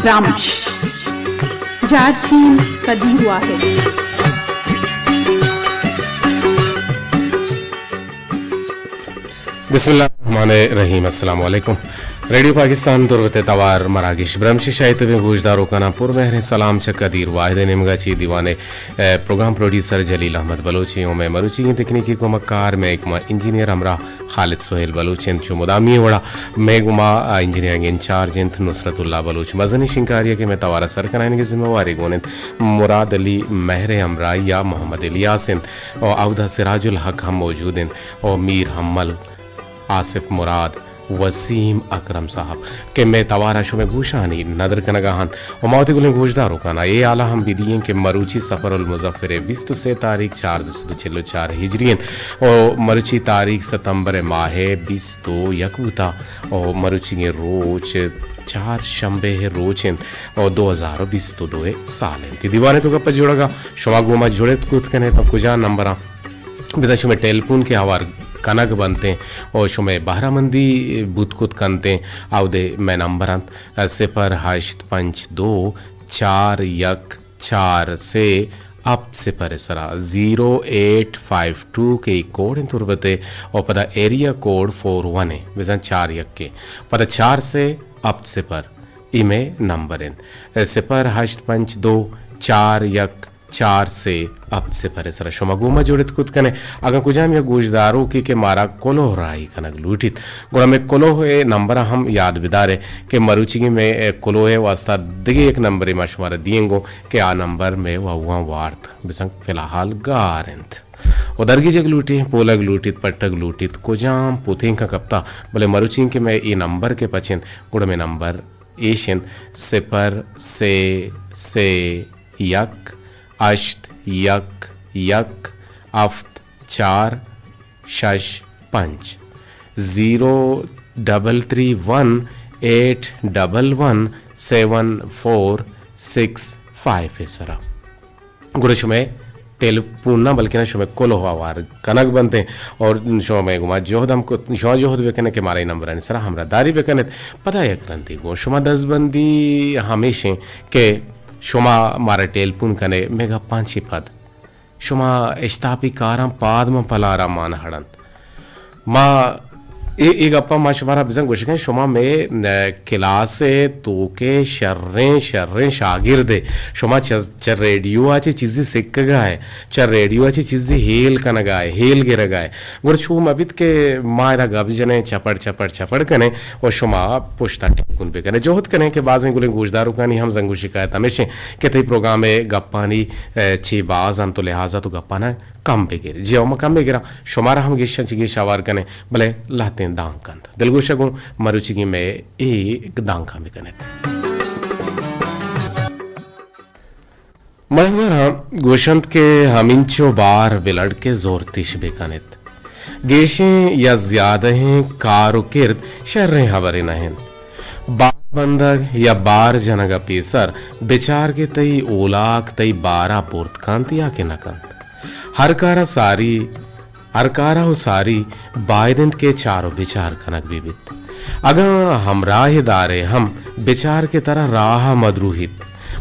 برمش، جارچین قدیر واحد۔ بسم اللہ الرحمن الرحیم۔ السلام علیکم۔ ریڈیو پاکستان تربت ءِ توار مراگش برمش ءَ شاہی تبیں گوشداروکاناں پر مہریں سلام چہ قدیر واحد ءِ نیمگا چہ دیوان ءِ، اے، پروگرام پروڈیوسر جلیل احمد بلوچ ءُ مئے مروچیگیں تکنیکی کمکار مئے کما انجینئر ہمراہ خالد سہیل بلوچ انت۔ چو مدامی وڑا مئے گوما انجینئرنگ انچارج انت نصرت اللہ بلوچ۔ مزنیں شنکاری ءَ کہ مئے توار ءَ سر کنائینگ ءِ ذمہ واری گون انت مراد علی مہر ءِ ہمراہی ءَ محمد الیاس انت ءُ اودا سراج الحق ہم موجود انت ءُ میر حمل، آصف مراد، وسیم اکرم صاحب کہ مئے توار ءَ شمئے گوشانی ندر کنگا انت۔ ءُ ما وتی گلیں گوشداروکانا اے حالا ہم بدییں کہ مروچی صفر المظفر ءِ بیست ءُ سے تاریخ چاردہ سد ءُ چل ءُ چار ہجری انت ءُ مروچی تاریخ ستمبر ءِ ماہ ءِ بیست ءُ یک بوتا ءُ مروچیگیں روچ چار شمبے ءِ روچ انت ءُ دو ہزار ءُ بیست ءُ دو ءِ سال انت۔ دیوان ءِ توکا پہ جوڑگا شما گوما جڑت کت کنے پہ کجا نمبراں؟ بزاں شمئے ٹیلیفون کہ ہوار کنگ بنتیں ءُ شمئے بہرہ مندی بوت کت کنتیں، اودے مئے نمبر انت، صفر ہشت پنچ دو چار یک چار سے ہپت صفر ءِ سرا، زیرو ایٹ فائیو ٹو کہ اے کوڈ انت تربت ءِ ءُ پدا ایریا کوڈ فور ون ءِ، بزاں چار یک ءِ، پدا چار سے ہپت صفر، اے مئے نمبر انت، صفر ہشت پنچ دو چار یک چار سے ہپت صفر ءِ سرا شما گوما جڑت کت کنے۔ اگاں کجام یک گوشداروکے کہ مارا کلوہ راہی کنگ لوٹیت، گڑا مئے کلوہ ءِ نمبر ءَ ہم یاد بدارے کہ مروچیگیں مئے کلوہ ءِ واسطہ دگہ یک نمبرے ما شمارا دیئیں گوں کہ آ نمبر مئے واہواں وارت، بزاں فی الحال گار انت۔ ءُ درگیجگ لوٹیت، پولگ لوٹیت، پٹگ لوٹیت، کجام پتینکاں کپتا، بلے مروچی کہ مئے اے نمبر کہ پچ انت، گڑا مئے نمبر ایش انت، صفر سے سے یک ہشت یک یک ہفت چار شش پنچ، زیرو ڈبل تھری ون ایٹ ڈبل ون سیون فور سکس فائیو ءِ سرا۔ گڑا شمئے ٹیلیفون نہ بلکنا شمئے کلوہ ہوار کنگ بنتیں اور شما مئے گوما جہد ہم کت، شما جہد بکنے کہ مارا اے نمبرانی سرا ہمراہ داری بکنت۔ پدا یک رندی گوں شما دزبندی ہمیش انت کہ شما مارا ٹیلیفون کنے، مئے گپاں چہ پد شما اشتاپی کاراں پاد من پلارا مان ہڑنت۔ ما اے، اے گپاں ما شمارا بزاں گوشگیں، شما مئے، ن-، کلاس ءِ توک ءِ شریں، شریں شاگرد ئے۔ شما چہ، چہ ریڈیو ءَ چہ چیزے سکگا ئے، چہ ریڈیو ءَ چہ چیزے ہیل کنگا ئے، ہیل گرگا ئے۔ گڑا چو مہ بیت کہ ما ادا گپ جنیں، چپڑ، چپڑ، چپڑ کنیں ءُ شما پشتا ٹیلیفون بکنیں۔ جہد کنیں کہ بازیں گلیں گوشداروکانی ہم زنگ ءُ شکایت ہمیش انت کہ تئی پروگرام ءِ گپانی، اے، چی باز انت ءُ لہذا تو گپانا کم بگر۔ جی ہو، ما کم بگراں، شمارا ہم گیشاں چہ گیش ہوار کنیں، بلے لہتیں دانک انت۔ دلگوش گوں مروچیگیں مئے اے دانکاں بکنیت۔ مہماں گوشنت کہ ہمینچو بار بلڈ کہ زورتش بکنیت۔ گیشیں یا زیادہیں کار و کرد شریں ہبرے نہ انت۔ بار بندگ یا بار جنگ ء پیسر بچار کہ تئی اولاک تئی بار ء برت کنت یا کہ نہ کنت۔ ہر کار ء ساری، ہر کار ء و ساری باید انت کہ چار و بچار کنگ بہ بیت۔ اگاں ہمراہ دارے ہم بچار کہ ترا راہ ء مدروہیت۔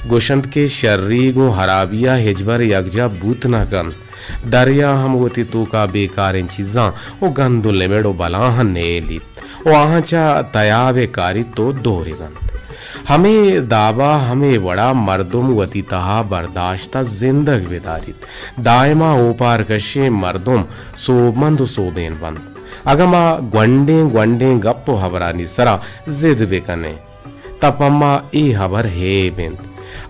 گوشنت کہ شری گوں ہرابی ء ہچبر یکجاہ بوت نہ کنت۔ دریا ہم وتی توکا بیکاریں چیزاں و گند و لمڑ و بلاہاں نیلیت و آہاں چہ تیاب ء کاریت و دوری دنت۔ ہمے دابا ہمے وڑا مردم وتی تہا برداشت ء زندگ بداریت۔ دائما اوپار کشیں مردم سوبمند و سوبین بنت۔ اگاں ما گونڈیں گونڈیں گپ و ہبرانی سرا زد بکنیں، تہ پہ ما اے ہبر ہیب انت۔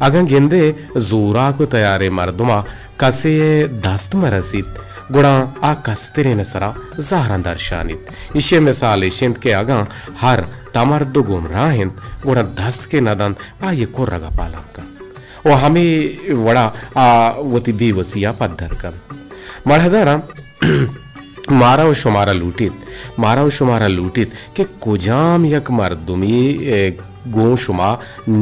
اگاں گندے زوراک و تیاریں مردما کسے ء دست مرسیت، گڑا آ کسترین ء سرا زہراں درشانیت۔ ایشی ء مثال ایش انت کہ اگاں ہر تمرد و گمراہ انت، گڑا دست کہ ندنت، آئی ء کرگ ء پالان کنت و ہمے وڑا آ وتی بے وسی ء پدر کنت۔ مڑہداراں، مارا و شمارا لوٹیت، مارا و شمارا لوٹیت کہ کجام یک مردمی، ء، گوں شما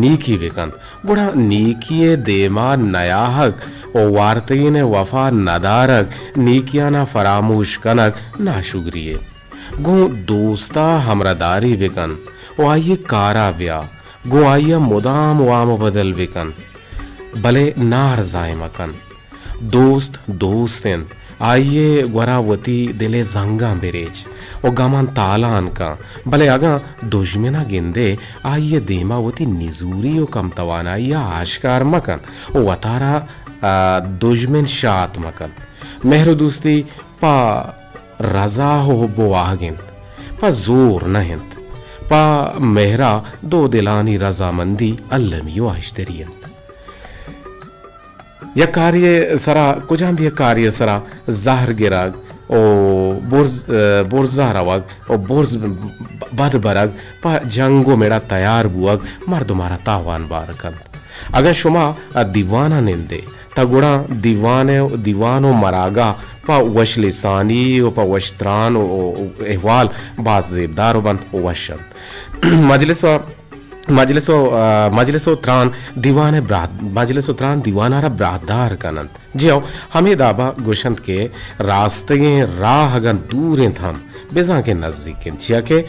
نیکی بکنت، گڑا نیکی ء دیما نیاہگ و وارتگین ء وفا ندارگ، نیکیانا فراموش کنگ ناشگری یے۔ گوں دوستا ہمراہداری بکن و آئی کارا بیا۔ گوں آئی ءَ مدام وام ءُ بدل بہ کن، بلے نارزا ئے مہ کن۔ دوست دوست اِنت، آئی ءِ گورا وتی دل ءِ زنگاں بریچ ءُ گماں تالان کن، بلے اگاں دژمن ءَ گندئے، آئی ءِ دیما وتی نزوری ءُ کم توانائی ءَ آشکار مہ کن ءُ وتارا، آ، دژمن شات مہ کن۔ مہر ءُ دوستی پہ رضا ءُ حب ءُ واہگ اِنت، پہ زور نہ اِنت۔ پہ مہر ءَ دو دلانی رضامندی المی ءُ اشتری اِنت۔ یک کارے ءِ سرا، کجام بھی یک کارے ءِ سرا زہر گرگ ءُ برز، برزا روگ ءُ برز بد برگ، پہ جنگ ءُ مڑ ءَ تیار بوگ مردم ءَ را تاوان بار کنت۔ اگاں شما دیوان ءَ نندے، تہ گڑا دیوان ءِ، دیوان ءُ مراگہ پہ وش لسانی ءُ پہ وش تران ءُ، ءُ احوال باز زیبدار ءُ بنت ءُ وش اَنت۔ مجلس ءَ، مجلس ءُ، آ، مجلس ءُ تران دیوان ءِ براہ، مجلس ءُ تران دیوان ءَ را براہدار کن اَنت۔ جی ہو، ہمے داب ءَ گوش اَنت کہ راستگیں راہ اگاں دور اِنت ہم، بزاں کہ نزیک اِنت، چیا کہ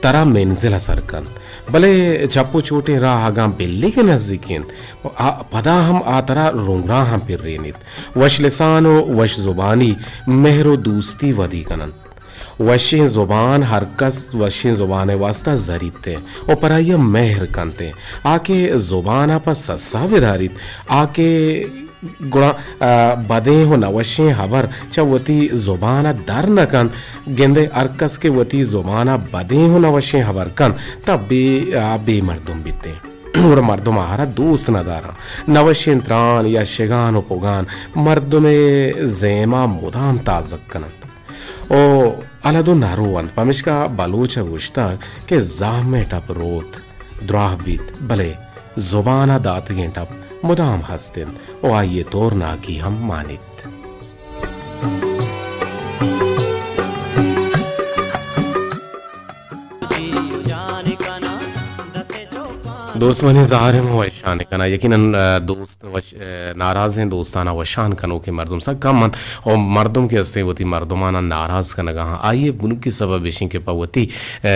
ترا منزل ءَ سر کنت، بلے چپ ءُ چوٹیں راہ اگاں بلے کہ نزیک اِنت، آ، پدا ہم آ ترا رونگراہاں پرینیت۔ وش لسان ءُ وش زبانی مہر ءُ دوستی ودی کن اَنت۔ وشیں زبان ہر کس وشیں زبان ءِ واستا زریت ءُ پرائی ءَ مہر کنت۔ آ کہ زبان ءَ پہ سسا بداریت، آ کہ گڑا، آ، بدیں ءُ نہ وشیں ہبر چہ وتی زبان ءَ در نہ کنت، گندئے ہر کس کہ وتی زبان ءَ بدیں ءُ نہ وشیں ہبر کنت، تہ بے، آ، بے مردم بیت۔ گڑا مردم آہرا دوست نہ داراں۔ نہ وشیں تران یا شگان ءُ پگان مردم ءِ زیم ءَ مدام تازگ کن اَنت ءُ الد ءُ نہ رو اَنت۔ پمیشکا بلوچ ءَ گوشتگ کہ زہم ءِ ٹپ روت، دراہ بیت، بلے زبان ءَ داتگیں ٹپ مدام ہست اِنت ءُ آئی ءِ تورناکی ہم مانیت۔ دوست منی زہر ءَ وشان کناں۔ یقیناً، آ، دوست وش، آ، ناراضیں دوستانا وشان کنوکیں مردم سک کم اَنت ءُ مردم کہ ہستیں وتی مردمانا ناراض کنگا ہاں۔ آئی ءِ بنکی سبب ایش اِنت کہ پہ وتی، آ،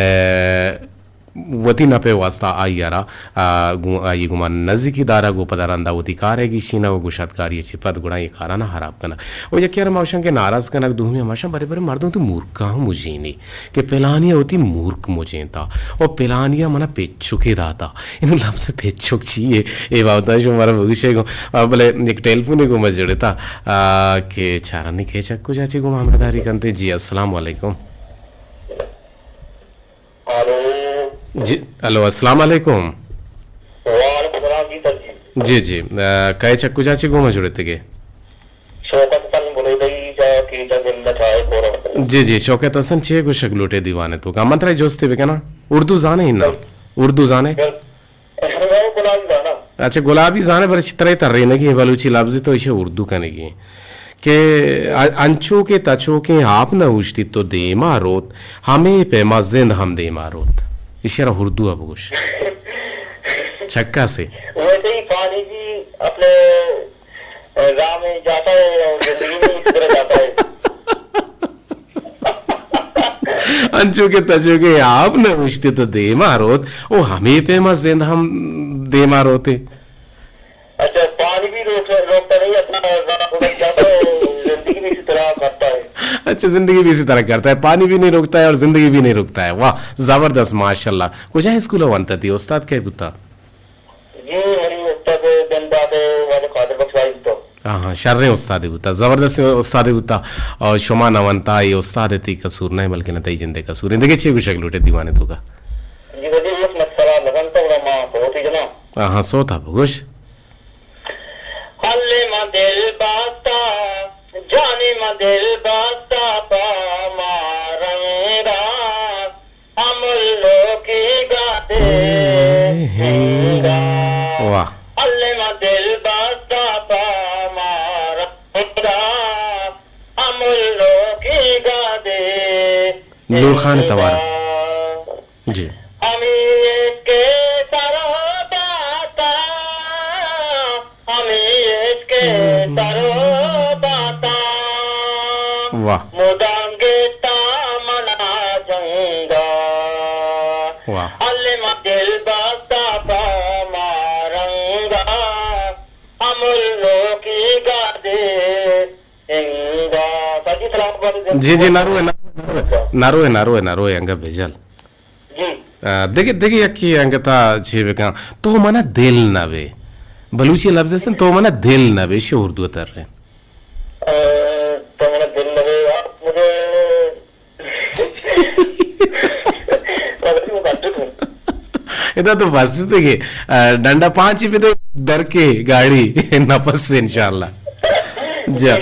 وتی نپ ءِ واستا آئی ءَ را، آ، گوں آئی ءَ گوں ما نزیکی دارگ ءُ پدا رندا وتی کار ءَ گیشینگ ءُ گشادکاری ءَ چہ پد گڑا اے کارانا ہراب کنگ۔ ءُ یکے ءَ را ما گوشاں کہ ناراض کنگ، دومی ءَ ما گوشاں برے برے مردم وتی مورکاں ہم مجینی کہ پلانی ءَ وتی مورک مجینتا ءُ پلانی ءَ منا پچکے داتا۔ انوں لفظ پچک چی یے؟ اے بابت ءَ شما مارا بگوشے گوں۔ آ، بلے یک ٹیلیفونے گوں ما جڑتا، آ، کہ چارانی کئے چہ کجا چہ گوں ما ہمراہداری کنتے۔ جی، السلام علیکم۔ ہلو۔ جی، ہلو، السلام علیکم۔ وعلیکم السلام جی سر جی۔ جی، جی، آ، کئے چہ کجا چہ گوں ما جڑتگے؟ شوکت حسن بلودئی چہ کیچ ءَ گند ءَ چاہے کورو۔ جی، جی، شوکت حسن چے گوشگ لوٹے دیوان ءِ توکا؟ من ترا جستے بکناں، اردو زانے نا؟ بل-، اردو زانے؟ بل-، گلابی زاناں۔ اچھا، گلابی زانے، بلے چہ ترے ترینگی بلوچی لبزے تو ایشی اردو کنگی۔ کہ ا-، انچو کہ تچوکیں آپ نہ اوشتیت تو دیما روت، ہمے پیما زند ہم دیما روت۔ ایشی را اردو ءَ بگوش۔ چکا سے۔ ویسے ہی پانی بھی اپنے راہ میں جاتا ہے اور زندگی میں اسی طرح جاتا ہے۔ انچو کہ تچوکیں آپ نہ اوشتیت تو دیما روت، او ہمے پیما زند ہم دیما روتے۔ اچھا، پانی بھی روک، روکتا نہیں، اپنا راہ گزر جاتا ہے، زندگی بھی اسی طرح کرتا ہے۔ اچھا، زندگی بھی اسی طرح کرتا ہے، پانی بھی نہیں روکتا ہے اور زندگی بھی نہیں روکتا ہے۔ واہ، زبردست، ماشاءاللہ۔ کجا اسکول ءَ ونتا تئی؟ استاد کئے بوتا؟ جی، منی استاد بندات واجہ قادر بخش بھائی بوتا۔ ہاں، ہاں، شریں استادے بوتا، زبردست استادے بوتا۔ اور شما نہ ونتا، اے استاد تئی قصور نہ، بلکہ نہ تئی جندے قصور۔ دگہ چے گوشگ لوٹے دیوانے توکا؟ جی، وزیر، یک مسئلہ لگن تو ما بہت ہی جنا۔ ہاں، ہاں، سوتا بگوش۔ ہلے ما دل باستا، جانے ما دل باستا پا ما رنگا، ہم لوکی گا دے ہنگا۔ واہ۔ ہلے ما دل باستا پا ما رنگا، ہم لوکی گا دے نور خان ہنگا۔ توار۔ جی۔ ہمے عشق ءِ سر ءَ داتا، ہمے عشق ءِ سر ءَ داتا۔ واہ۔ مدام گیتا منا جنگا۔ واہ۔ ہلے ما دل باستا پلو کی گادے انگا۔ ساجی سلام علیکم۔ جی، جی، نہ روئے، نہ روئے، نہ روئے، نہ روئے، نہ روئے، انگا بجل۔ جی۔ آ، دگہ، دگہ یکی انگتا چی بکن۔ تو منا دل نہ بے۔ بلوچی لفظ استن، تو منا دل نہ بے، شی اردو تر رہے۔ آ، تو منا دل نہ بے، آپ مجھے ادا تو بس تگے، آ، ڈنڈا پانچ ہی پہ دے، در کے گاڑی نپس انشاءاللہ۔ جا،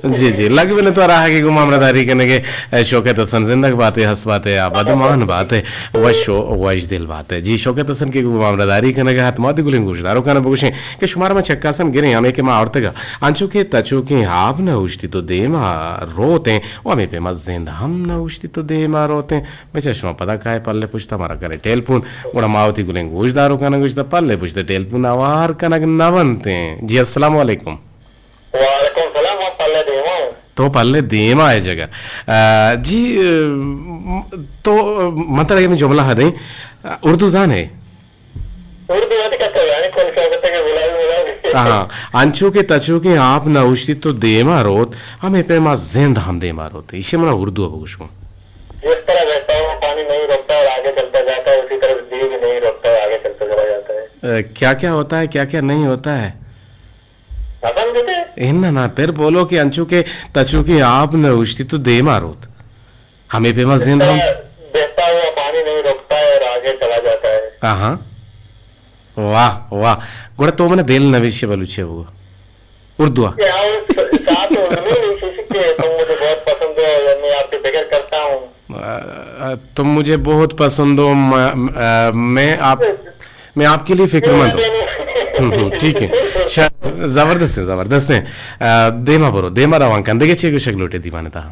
جی، جی، لگ بنے تو راہ کے گما ہمراہ داری کنگے، اے، شوکت حسن زندگ باتے، ہست باتے، آباد مان باتے، وش و وش دل باتے۔ جی، شوکت حسن کے گما ہمراہ داری کنگے، ہت مادی گلیں گوشدارو کنا بگوشیں کہ شمار ما چکاسن گریں، ہمیں کہ ما آورتگا، انچو کہ تچوکیں آب نہ اوشتی تو دیما روتیں، و ہمیں پہ ما زند ہم نہ اوشتی تو دیما روتیں۔ بچار شما پدا کائے پلے پشت ءَ مارا کنے ٹیلپون، گڑا ما وتی گلیں گوشداروکاں گوشتہ پلے پشت ءَ ٹیلپون ہوار کنگ نہ بنتیں۔ جی السلام علیکم۔ وعلیکم السلام، ما پلے دیما اوں۔ تو پلے دیما ہے جگہ۔ آ، جی، آ، تو من ترا یہ جملہ ہدیں، اردو زان ہے؟ اردو وتی کتہ یعنی کل شوکت کے بلاوی بلاوی۔ ہاں، انچو کہ تچوکیں آپ نہ اوشتی تو دیما روت، ہمے پیما زند ہم دیما روت۔ ایشی منا اردو بگوشو۔ جس طرح بہتا ہوا پانی نہیں رکتا اور آگے چلتا جاتا ہے، اسی طرح دل بھی نہیں رکتا اور آگے چلتا چلا جاتا ہے۔ اے، کیا کیا ہوتا ہے، کیا کیا نہیں ہوتا ہے؟ ختم کتے؟ اے نہ، نہ، پھر بولو کہ انچو کہ تچوکیں آپ نہ اوشتی تو دیما روت۔ ہمے پیما زند ہم۔ بہتا ہوا پانی نہیں رکتا ہے اور آگے چلا جاتا ہے۔ ہاں، ہاں۔ واہ، واہ۔ گڑا تو منا دل نویشے بلوچی بگو۔ اردو آ۔ کہ آؤ ساتھ اردو میں نہیں، کسی کے تم مجھے بہت پسند ہو یا میں آپ کی فکر کرتا ہوں۔ آ، تم مجھے بہت پسند ہو، میں، آ، میں آپ، میں آپ کے لیے فکر مند ہوں۔ ہوں، ہوں، ٹھیک ہے۔ شا-، زبردست ہے، زبردست ہے۔ آ، دیما برو، دیما روان کن۔ دگہ چے گوشگ لوٹے دیوان تہا؟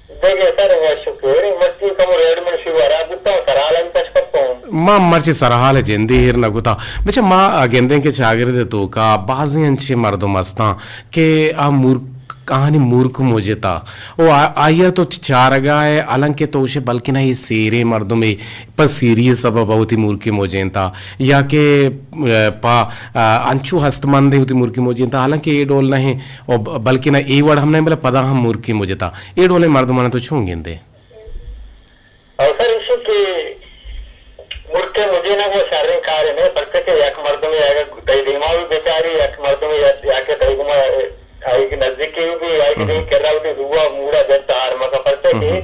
دگہ سر، ما شکر، مرچی کمو ریڈ من شروع ہراب بوتا ہوں، سرحال ہم پش کپتا ہوں۔ ما مرچی سرحال جندی ہیر نہ کتا۔ بچہ ما گندیں کہ چاگرد توکا بازیں انچیں مردم ہستاں کہ آ مورک، آہانی مورک مجتا۔ او آ-، آئیا تو چارگا ہے، حالانکہ تو اسے بلکنا یہ سیریں مردمے پہ سیری سبب وتی مورکی مجینتا۔ یا کہ، اے، پہ، آ، انچو ہست مندے وتی مورکی مجینتا، حالانکہ اے ڈول نہ ہیں، او ب-، بلکنا اے وڑ ہم نہ ہیں، بلے پدا ہم مورکی مجتا۔ اے ڈولیں مردماں تو چون گندے؟ او سر، ایشی کہ ملک ء مجینگ و شریں کارے نہ، پرچہ کہ یک مردمے اگہ تئی دیما بھی بچاری، یک مردمے یا، یا کہ تئی گما آئی کہ نزدیکی بھی، آئی کہ دیم کرا وتی زوا موڑا جت آر مکا، پرچہ کہ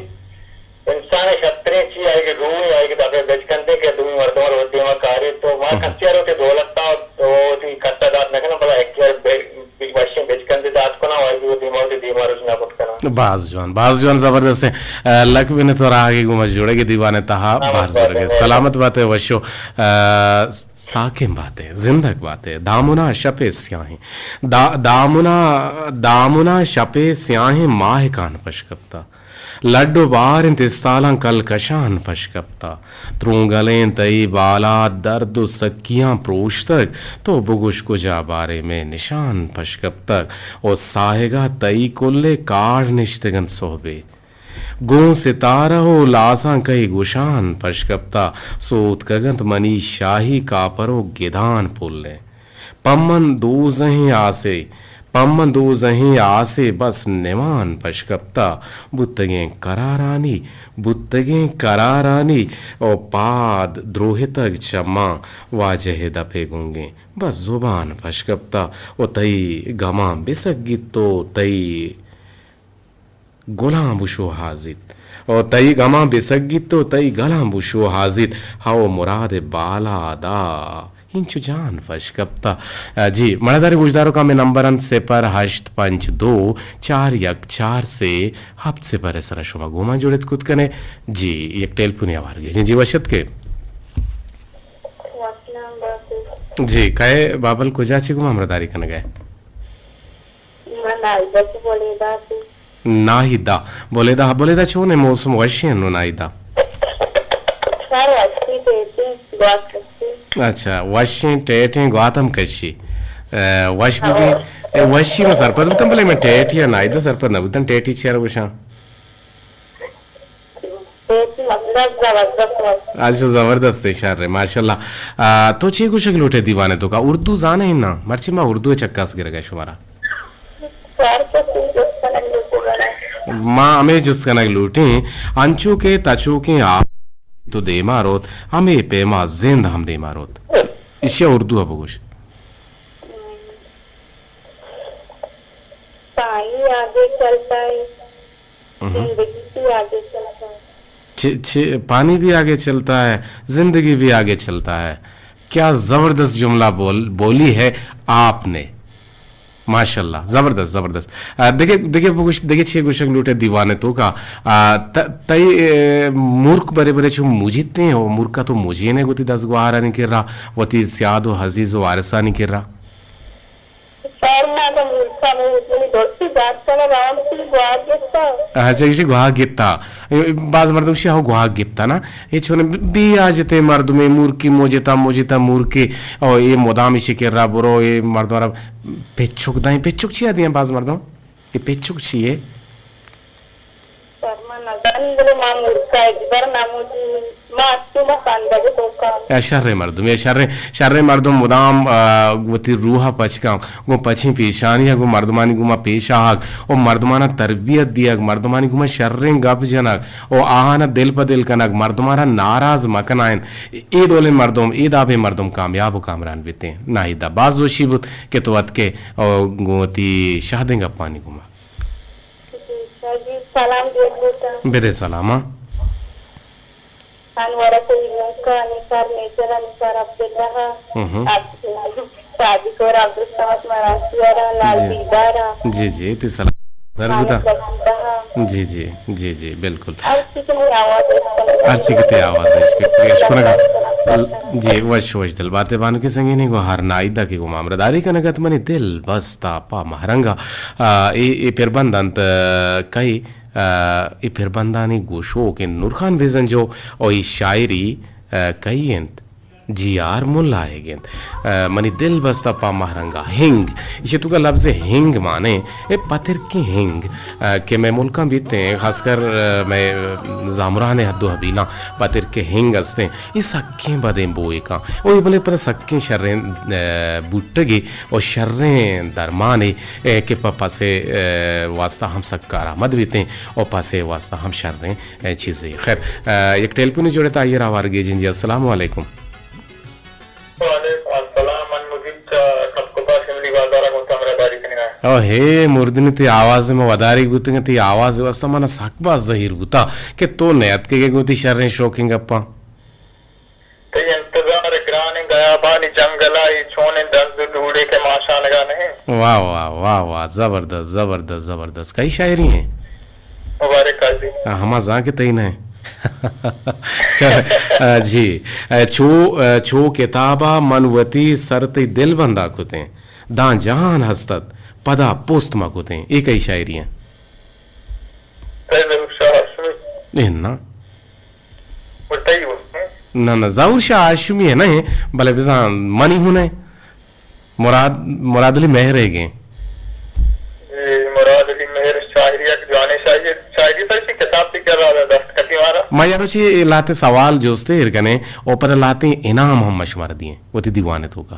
انسان ء شتریں چی آئی کہ روح، آئی کہ دپے بچ کنتے کہ دومی مردم رو دیما کاری، تو ما کسی رو کہ دولت تا تو وتی کٹا دات نہ کنا، بلا ایک بی-، بی-، وشیں بچکندے دات کناں و آئی وتی دیما، وتی دیما رجوع نہ کت کناں۔ باز جوان، باز جوان، زبردست ہیں۔ آ، لک بنت و راہگے گوں مش جوڑگے دیوان تہا، باز زورگے۔ سلامت باتے وشو، آ، ساکن باتے، زندگ باتے۔ دامنا شپے سیاہیں۔ دا-، دامنا، دامنا شپے سیاہیں ماہکان پش کپتا۔ لڈ و بار انت استالاں کلکشان پش کپتا۔ ترونگلیں تئی بالاد درد و سکیاں پروشتگ، تو بگوش کجا بارے مئے نشان پش کپتگ۔ و ساہگا تئی کلے کاڑ نشتگ انت سہبے۔ گوں ستارہ و لاساں کئی گوشان پش کپتا۔ سوتکگ انت منی شاہی کاپر و گدان پلیں۔ پمن دوزہیں آسے، پمن دوزہیں آسے بس نمان پش کپتا۔ بوتگیں قرارانی، بوتگیں قرارانی او پاد دروہتگ چماں۔ واجہ ء دپ ء گونگیں بس زبان پش کپتا۔ او تئی گماں بسگیت، تو تئی گلاں بشو ہازیت۔ او تئی گماں بسگیت و تئی گلاں بشو ہازیت۔ ہو مراد بالادا انچو جان پش کپتا۔ جی، مڑاداری گوشداروکاں مئے نمبر انت صفر ہشت پنچ دو چار یک چار سے ہپت صفر ء سرا شما گوما جوڑت کت کنے۔ جی، یک ٹیلپونے آوار گے۔ جی، جی، وشت کے۔ جی، کئے بابل کجا چی گوما ہمراہ داری کنگے؟ من ناہیدہ چہ بلیدہ اتوں۔ ناہیدہ۔ بلیدہ، بلیدہ چون ہے؟ موسم وشی انو ناہیدہ؟ سر وشی ٹیٹیں گوات کشی۔ اچھا، وشیں ٹیٹیں گوات ہم کشی۔ اے، وش بی بی، اے، وشی میں سرپد بوتن، بلے میں ٹیٹ یا ناہیدہ سرپد نہ بوتن، ٹیٹی چیار گوشاں۔ اچھا، زبردست اِنت، شر اِنت، ماشاءاللہ۔ آ، تو چے گوشگ لوٹ ئے دیوان ءِ توکا؟ اردو زان ئے نا؟ مرچی ما اردو ءِ چکاس گرگ ءَ شمارا۔ ما ہمے جست کنگ لوٹیں، انچو کہ تچوکیں آپ تو دیما روت، ہمے پیما زند ہم دیما روت۔ ایشی ءَ اردو ءَ بگوش۔ پانی آگے چلتا ہے، زندگی بھی آگے چلتا ہے۔ چھ-، چھ-، پانی بھی آگے چلتا ہے، زندگی بھی آگے چلتا ہے۔ کیا زبردست جملہ بول-، بولی ہے آپ نے۔ ماشاءاللہ، زبردست، زبردست۔ آ، دگہ، دگہ بگوش، دگہ چے گوشگ لوٹ ئے دیوان ءِ توکا؟ آ، ت-، تئی، اے، مورک برے برے چو موجیتیں، او مورکا تو موجینے گوتی دزگوہارانی کرا، وتی سیاد و عزیز و وارثانی کرا؟ سر، ما تو مورکا موجیتیں، درستی بات کنگ ءَ ہم گوہار گپتا۔ اچھا، ایشی گوہار گپتا۔ اے، باز مردم شی ہو گوہار گپتا نا۔ اے چون بے حاجتیں مردمے، مورکی موجتا، موجتا مورکی، او اے مدام ایشی کرا برو، اے مردم را پچک دائیں۔ پچک چیا دیاں باز مردم؟ اے پچک چی ہے؟ سر، ما نزانی، بلے ما مورکا اجبر نمودی، ما اتو ما سندگ توکا۔ اے شریں مردم، اے شریں، شریں مردم مدام، آ، وتی روح ءَ پچ کن، گوں پچیں پیشانی ءَ گوں مردمانی گوما پیش آہگ، او مردمانا تربیت دیگ، مردمانی گوما شریں گپ جنگ، او آہانا دل پہ دل کنگ، مردمارا ناراض مکنائین۔ اے ڈولیں مردم، اے دابیں مردم کامیاب و کامران بیتیں۔ ناہیدا، باز وشی بوت کہ تو اتکے او گوں وتی شہدیں گپانی گوما۔ جی، سر جی، سلام دیر بوتا۔ بدے سلام، ہاں۔ انور کوئی نوکا، نثار میجر، نثار عبداللہ، ہم۔ عبد-، صادق اور عبدالصمد مراسی اور لال جی۔ دیدار۔ جی، جی، تی سلام۔ در بوتا۔ مالک رشید۔ جی، جی، جی، جی، بالکل۔ ہر چیز میں آواز ہے۔ ہر چیز کی تی آواز ہے، اس کی پیش کنگا۔ جی، وش، وش دل بات ہے، بانو کے سنگینی کو ہر نائی دا کی کو مامرا داری کنگت منی دل بستا پا مہرنگا۔ آ، اے، اے پربند انت، آ، کئی، آ، اے پربندانی گوشوک انت نورخان بزنجو، او اے شاعری، آ، کئی انت؟ جی آر ملا ئیگ انت۔ آ، منی دل بستا پہ مہرنگا۔ ہنگ، ایشی توکا لبز ہنگ مانے، اے پترکیں ہنگ، آ، کہ مئے ملکاں بیتیں، خاص کر، آ، مئے زامران حد و حبیلاں پترکیں ہنگ استیں۔ اے سکیں بدیں بوئے کاں۔ او اے بلے پدا سکیں شریں، آ، بوٹگے او شریں درمانے، اے، کہ پہ پسے، آ، واسطہ ہم سک کارآمد بیتیں او پسے واسطہ ہم شریں، آ، چیزے۔ خیر، آ، یک ٹیلیفونے جوڑتا، آئی را ہوار گیجیں جی۔ السلام علیکم۔ وعلیکم السلام، من مجیب چہ کپکپا شملی بازارا گوں تو ہمراہ داری کنگا۔ او ہے، مردنی تی آواز ما وداری بوتگیں، تی آواز واسطہ منا سک باز زہیر بوتا کہ تو نیاتکگے گوں تی شریں شوکیں گپاں۔ تئی انتظار گرانیں گیابانی جنگلا، اے چونیں دنز و ڈوڑے کہ ماشانگا نہ انت۔ واہ، واہ، واہ، واہ، زبردست، زبردست، زبردست۔ کئی شاعری ہیں؟ مبارک قاضی۔ آ، ہما زان کہ تئی نہ انت۔ چا-، آ، جی۔ آ، چو، آ، چو کتابا من وتی سر تئی دل بندا کتیں، داں جہان ہستت، پدا پست مہ کتیں۔ اے کئی شاعری ہیں؟ تئی ظہور شاہ ہاشمی۔ اے نا۔ وہ تئی ہو؟ نہ، نہ، ظہور شاہ ہاشمی ہے نہیں، بلے بزاں منی ہوں نہیں۔ مراد، مراد علی مہر ہے گے۔ جی، مراد علی مہر شاعری، یک جوانیں شاعری، شاعری پر سی کتاب تی کر رہا دستخطی مارا۔ ما یارو چی لاتے سوال جوستے ہر کنے، او پتہ لاتے انعام ہم مشمار دیے، وہ تی دیوانے تو کا۔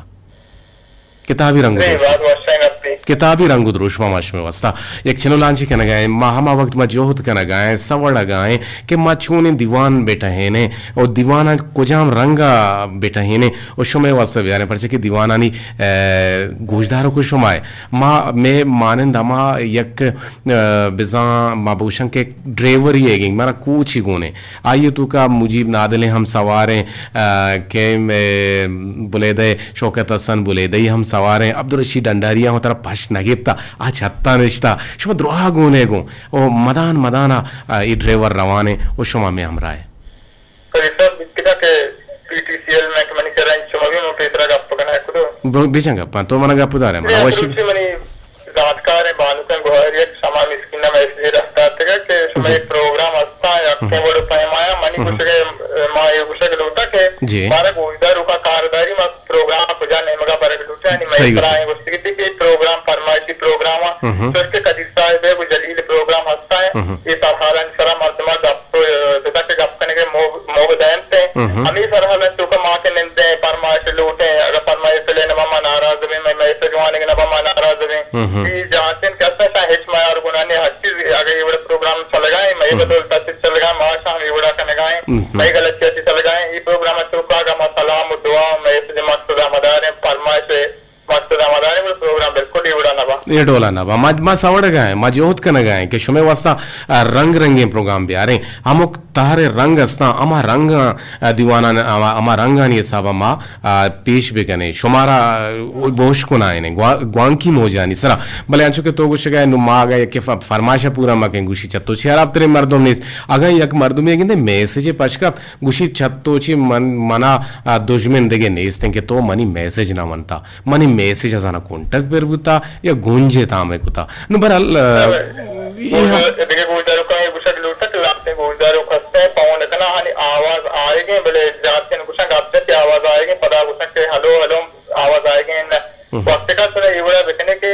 کتابی رنگ و دروشم۔ کتابی رنگ و دروشم ما شمئے واسطہ یک چنو لانچی کنگا ایں۔ ما ہما وقت ما جہد کنگا ایں، سوڑگا ایں کہ ما چونیں دیوان بٹہینیں و دیواناں کجام رنگا بٹہینیں و شمئے واسطہ بیاریں، پرچہ کہ دیوانانی، اے، گوشدارک و شما اے۔ ما، مئے مانند ہما یک، اے، بزاں ما بگوشاں کہ ڈرائیوری ئیگیں، مارا کوچی گون ایں۔ آئی ءِ توکا مجیب نادلیں ہم سواریں، آ، کہ، اے، بلیدہ شوکت حسن بلیدہی ہم سواریں، عبدالرشید ڈنڈاریا ہوں ترا پش نہ گپتا، آ چھتا نشتا، شما دراہ گون ئے گوں، او مدان مدانا، آ، اے ڈرائیور روانیں، او شما مئے ہمراہ ئے۔ قاضی صاحب، بیتگا کہ پی ٹی سی ایل میں کہ منی کرا انت، شما بھی من پیسرا گپ کنئے کدو۔ ب-، بجن گپاں، تو منا گپ دارے، منا وشی۔ منی زانتکاریں بانکاں گوہر یک شما مسکین ءَ میسج رستاتگ کہ شما جی۔ اے پروگرام ہستاں یا ہم۔ کہیں وڑ پیمایا منی ہم۔ گوشگ ءَ، ما اے گوشگ لوٹاں کہ جی۔ مارا گوشداروکاں کارداری ما پروگرام کجا نیمگا برگ لوٹاں، یعنی صحیح مئے گوشت۔ سرا اے گوشتگ کہ اے پروگرام فرمائشی پروگرام آں، ہم۔ چوش کہ قدیر صاحب ءِ گوں جلیل پروگرام ہستاں، ہم۔ اے سرحالاں سرا مردماں گپ، اے، بزاں کہ گپ ہمے سرحد ءِ توکا ما کہ نندیں، پرمائش لوٹیں، اگاں پرمائش لوٹیں نہ باں ما ناراض بیں، مئے میسج وانگ نہ باں ما ناراض بیں۔ اے جاچین کہ استاں شاں ہچ میار گناہ نیں، ہر چیز اگاں اے وڑا پروگرام چلگائیں، مئے بدولت ءَ چلگائیں، ما شاں اے وڑا کنگائیں، مئے غلطی ءَ چلگائیں۔ اے پروگرام ءِ توکا اگاں ما سلام و دعا و میسج مقصد ءَ مداریں، پرمائش مقصد ءَ مداریں، گڑا پروگرام بالکل اے وڑا نہ باں۔ اے ڈولا نہ باں۔ ما، ما سوڑگا ایں، ما جہد کنگا ایں کہ شمئے واسطہ، آ، رنگ رنگیں پروگرام بیاریں۔ ہمک تہر رنگ استاں، ہما رنگ، آ، دیوانان، ہما، ہما رنگانی حسابا ما، آ، پیش بکنیں۔ شمارا، آ، بوش کنائیں، گوا-، گوانکی موجانی سرا۔ بلے انچو کہ تو گوشگا ئے، نوں ما اگا یک ف-، فرمائشا پورا مکیں، گوشی چہ تو چی حراب تریں مردم نیست۔ اگاں یک مردمے گندے میسج پچ کپت، گوشی چہ تو چی من، منا، آ، دژمن دگہ نیستیں کہ تو منی میسج نہ ونتا۔ منی میسج ءَ زاناں کنٹگ پر بوتا یا گنج ءَ تام ءَ کتا۔ نوں بہرحال، آ، اے ہم دگہ گوشداروکاں اے گوشگ لوٹاں کہ لہتیں گوشداروک ہستیں، پون کناں، آہانی آواز آیگیں، بلے جارچین گوشاں گپ جت کہ آواز آیگیں، پدا گوشاں کہ ہلو، ہلو، آواز آیگیں نہ۔ وقت کا سر اے وڑا بکنے کہ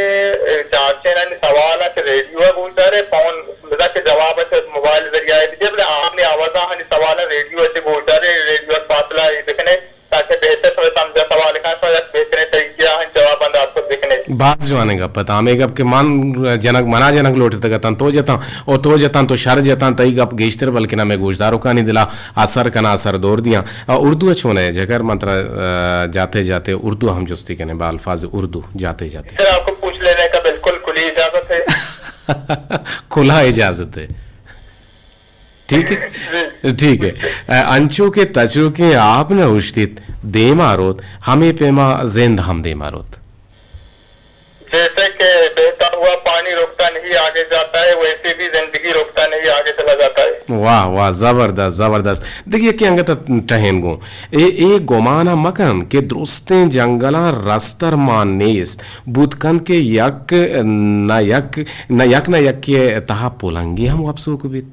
جارچینانی سوال کہ ریڈیو ءَ گوشدارے، پون بزاں کہ جواب ءَ موبائل ذریعہ ءَ بدے، بلے آہانی آواز آہانی سوال ریڈیو ءَ چہ گوشدارے، ریڈیو ءَ فاصلہ اے بکنے۔ تاکہ بہتر شمئے سمجھا سوال کناں، شما یک بہتریں طریقے ءَ آہانی جواباں دات کت بکنیت۔ باز جوانیں گپ ات۔ ہمے گپ کہ من جنگ، منا جنگ لوٹتگ اتاں، تو جتاں، او تو جتاں، تو شر جتاں، تئی گپ گیشتر بلکن ہمے گوشداروکانی دلا اثر کناں، اثر دور دیاں۔ آ، اردو ءَ چون ئے؟ جگر من ترا، آ، جاتے جاتے اردو ءَ ہم جستی کنیں، با الفاظ اردو جاتے جاتے۔ سر، آپ کو پوچھ لینے کا بالکل کھلی اجازت ہے۔ کھلا اجازت ہے۔ ٹھیک ہے؟ ٹھیک ہے۔ انچو کہ تچوکیں آپ نہ اوشتیت، دیما روت، ہمے پیما زند ہم دیما روت۔ جیسے کہ بہتا ہوا پانی رکتا نہیں آگے جاتا ہے، ویسے بھی زندگی رکتا نہیں آگے چلا جاتا ہے۔ واہ، واہ، زبردست، زبردست۔ دگہ یکے انگت ٹہین گوں۔ اے، اے گمان ءَ مکن کہ درستیں جنگلاں رستر مان نیست۔ بوت کنت کہ یک نہ یک، نہ یک نہ یکے تہا پلنگے ہم وپسوک بیت۔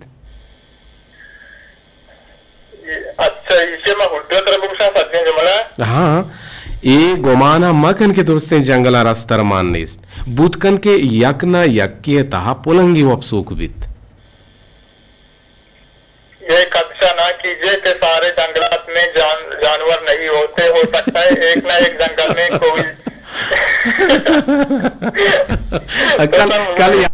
اچھا، ایشی ما اردو ترا بگوشاں سجیں جملہ؟ ہاں، اے گمان ءَ مکن کہ درستیں جنگلاں رستر مان نیست۔ بوت کنت کہ یک نہ یکے تہا پلنگے وپسوک بیت۔ یہ خدشہ نہ کیجیے کہ سارے جنگلات میں جان-، جانور نہیں ہوتے، ہو سکتا ہے ایک نہ ایک جنگل میں کوئی کل، کل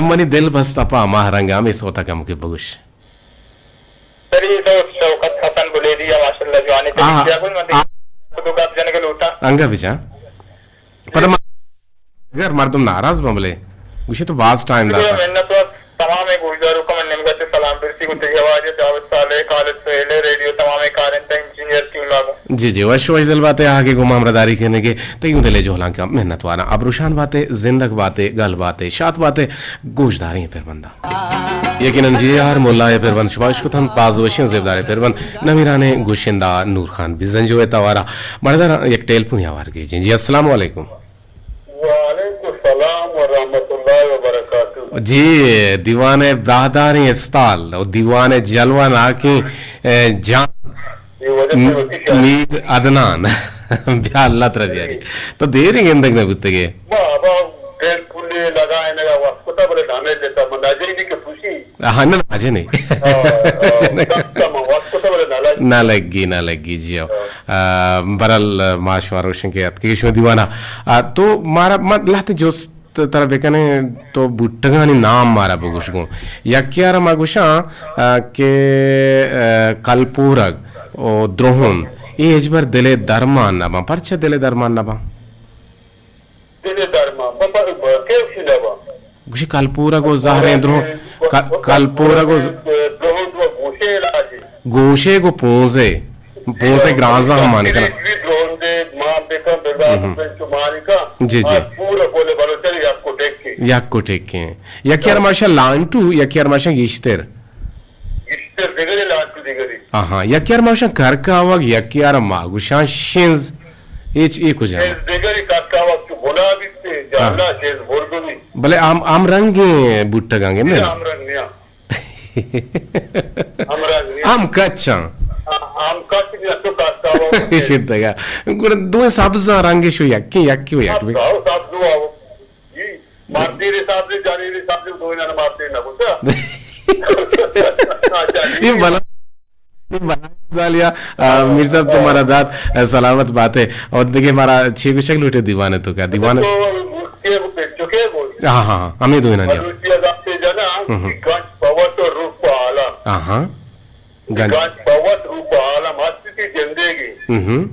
منی دل بست پہ ہما رنگ ءَ ہمے سوت ءَ کمکے بگوش۔ سری سوت شوکت حسن بلیدی ءَ ماشاءاللہ جوانیں آہا۔ طریقے ءَ گل من آ- دو گپ جنگ لوٹاں۔ انگا بجا۔ پدا ما-، اگر مردم ناراض بن بلے گوشے تو باز ٹائم داتا۔ منت وار تمام گوشداروکاں من نیمگا چہ سلام برسی گوں تئی واجہ جاوید صالح، خالد سہیل، ریڈیو تمام کارندہ، انجینئر ٹیم ءَ گوں۔ جی جی، وش وش دل باتے، آگے گوں ما ہمراہداری کنگے، تئی اوں دلے جہلانکاں منت واراں۔ ابروشان باتے، زندگ باتے، گل باتے، شات باتے، گوشداریں پربنداں۔ یقیناً جی آر ملا ءِ پربند شما اشکتن، باز وشیں زیبداریں پربند نمیرانیں گوشندہ نور خان بزنجو ءِ توارا۔ مردار یک ٹیلیفون آوار گیجیں۔ جی السلام علیکم۔ وعلیکم السلام ورحمۃ اللہ وبرکاتہ۔ جی، دیوان ءِ براہداریں استال و دیوان ءِ جلوہ ناکیں، اے، جان اے وجہ م-، سے وتی شاعری۔ میر عدنان۔ بیا اللہ ترا بیاری۔ تو دیریں گندگ نہ بوتگے۔ ما ابا ٹیلیفون لگائینگا وقت کتا بلے نہ جتا، من ناجی بھی کہ خوشی۔ ہاں، نہ، ناجنے۔ ہاں، ہاں، ناجنے۔ کم، کم وقت کتا بلے نہ لگی۔ نہ لگی، نہ لگی، جی ہو۔ ہاں۔ آ، برل ما شما روشن کے اتکے شما دیوانا۔ آ، تو مارا، ما لہتے جست ترا بکنیں، تو بوٹگانی نام مارا بگوش گوں۔ یکے ءَ را ما گوشاں، آ، کہ، آ، کلپورگ و درہند، اے ہچبر دل ءِ درمان نہ باں۔ پرچا دل ءِ درمان نہ باں؟ دل ءِ درمان، بابا، کیسی نہ باں؟ گوشی کلپورگ و زہریں درہند، ک-، کلپورگ و ز-، درہند و گوشے علاج۔ گوشے گو پونزے، پونزے گرانزا ہم مان کناں۔ بھی درہندے مان بکن، برداشت بکن، چو مان کن۔ جی، جی۔ آ پورا کل بلوچانی یک و ٹکے۔ یک و ٹکے۔ یکے ءَ را ما گوشاں لانٹو، یکے ءَ را ما گوشاں گیشتر۔ گیشتر دگرے، لانٹو دگرے۔ آہاں، یکے ءَ را ما گوشاں کرکاوگ، یکے ءَ را ما گوشاں شنز۔ اے چ-، اے کجا؟ شنز دگرے، کرکاوگ چو بنا بیتے، جالا شنز بردو بیت۔ بلے ہم، ہم رنگیں بوٹگاں گندے نا؟ ہم رنگ نیا۔ ہم رنگ نیا۔ ہم کچاں۔ ہم کچ نیا، تو کرکاوگ۔ شدگا۔ گڑا دوئیں سبزاں رنگ شو یکے، یکے و یک بی۔ سبز آو، سبز آو۔ جی، مردی ری سبز، جانی ری سبز، دوئیں نہ مردی نہ بوتا۔ اے بلا بلائیں مثال یا، آ، میر صاحب، تمہارا داد، آ، سلامت بات ہے۔ اور دیکھیں، ہمارا چھ گوشگ لوٹے دیوانے تو کیا؟ دیوانے؟ تو چکے گوش۔ ہاں، ہاں، ہاں، ہمیں دو انہاں۔ بلوچی ادب سے جنا، ہم، ہم۔ گنج پوت و روپ عالم۔ ہاں، ہاں۔ گنج۔ گنج پوت روپ عالم ہستی جندے گی۔ ہم، ہم۔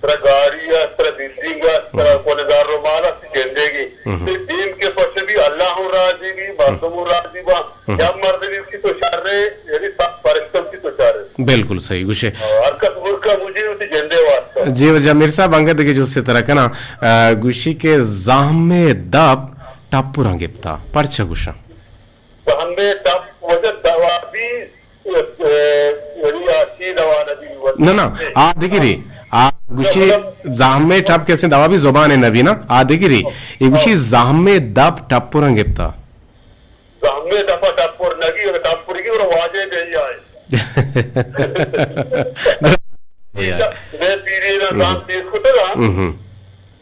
ترا گاڑی است، ترا بلڈنگ است، ترا، ہم، کل زر و مال است جندے گی۔ ہم۔ تو دین کے پچ بھی اللہ ہم راضی بھی، مردم ہم راضی با۔ ہم۔ یا مرد بھی کی تو شر ہے، یعنی سب فرشتوں کی تو شر ہے۔ بالکل صحیح گوشے۔ ہر کس ملک کا مجھے اسی جندے واسطہ۔ جی وجہ میر صاحب، انگت دگہ جو سے طرح کنا، آ، گوشی کہ زحم دپ ٹپراں گپتا، پرچہ گوشاں؟ زحم ٹپ وجہ دوابی، اے، یعنی آ چی دوا نبی وجہ۔ نہ، نہ، آ دگری، آ گوشی زحم ٹپ کسے دوابی زبان نبی نا، آ دگری۔ اے گوشی زحم دپ ٹپراں گپتا۔ زحمے دپا ٹپر نگی، اگر ٹپر گی، اور واجہ دے آئے۔ دے پیری نا زام تیز کتگا۔ ہم۔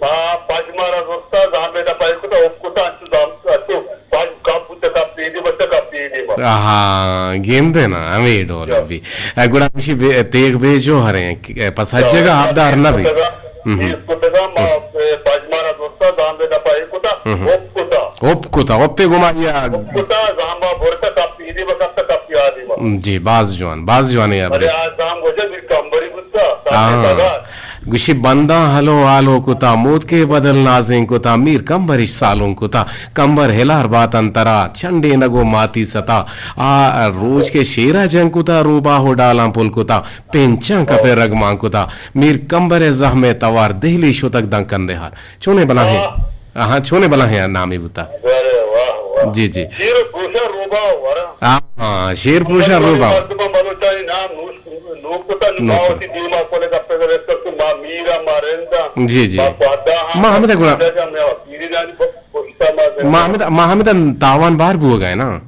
ما پاج مارا زرتا، زحمے دپا ایک کتا، اپ کتا، انچو زام، انچو پاج کپ بوتا، کپ پیدی بچا، کپ پیدی با۔ آہا، گیم دے نا، ہمیں ڈول یا۔ بھی۔ اے گڑا ہمشی بے، تیغ بے جوہر ہیں، کہ، اے، پس ہر یا، جگہ آپ دار نہ بھی۔ کتگا، ہم۔ تیز کتگا، ما، ہم۔ اے، پاج مارا زرتا، زحمے دپا ایک کتا، ہم۔ اپ کتا۔ اپ کتا، اپے گما یا۔ اپ کتا، زامبا برتا، کپ ایدی بکتا، کپ یادی با۔ جی، باز جوان، باز جوان یا بلے۔ بلے آ زام گوجہ میر کمبری بوتا، ہاں۔ تاکہ بگا۔ گوشی بنداں ہلو آلو کتا، موت کے بدل نازیں کتا، میر کمبرش سالوں کتا، کمبر ہلار باتن ترا، چنڈے نگو ماتی ستا، آ روچ کے شیرا جنگ کتا، روباہ و ڈالاں پل کتا، پینچاں کپے رگمان کتا، میر کمبر زحمے توار، دہلی شتک داں کندہار۔ چونے بلاہیں، ہاں۔ آہاں، چونے بلاہیں نامے بوتا۔ ارے واہ، واہ۔ جی، جی۔ شیر پروشا روبا ورا۔ ہاں، ہاں، شیر پروشا روبا۔ مردم بلوچانی نام نوش، نوک کتا، نوک۔ باوتی دیما کولے گپے گرے تو ما میرا، ما رندا، جی، جی۔ ما پادا ہاں، ما ہمدا گڑا۔ ما پیری جانی ب-، پشتا ما زندہ۔ ما ہمدا، ما ہمدا تاوان بار بوگا ہے نا۔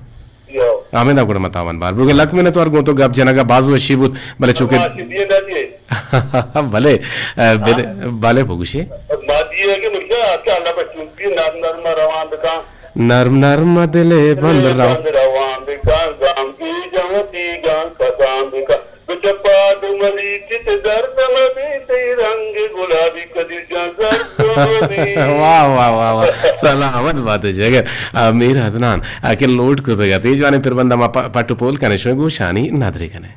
ہمیں دا گڑا متاوان بار بوگے۔ لک منت وار گوں تو گپ جنگا باز وشی بوت، بلے چونکہ بلے، اے، بلے، ہاں؟ بلے بگوشے۔ ما دیے کہ مرشا کہ اللہ بس چونکی نرم نرم روان بکا۔ نرم نرم دلے بند رو۔ بند روان بکا، گام کی جہاں تی گام کسان بکا۔ تو چپا دو ملی چت درد مبی، تئی رنگ گلابی کدی جان زرد مبی۔ واہ، واہ، واہ، واہ۔ سلامت بات جگر۔ آ، میر عدنان، آ، کہ لوٹ کتگ ات۔ اے جوانیں پربند ء ما پ-، پٹ ء پول کنیں، شمئے گوشانی ندرے کنیں۔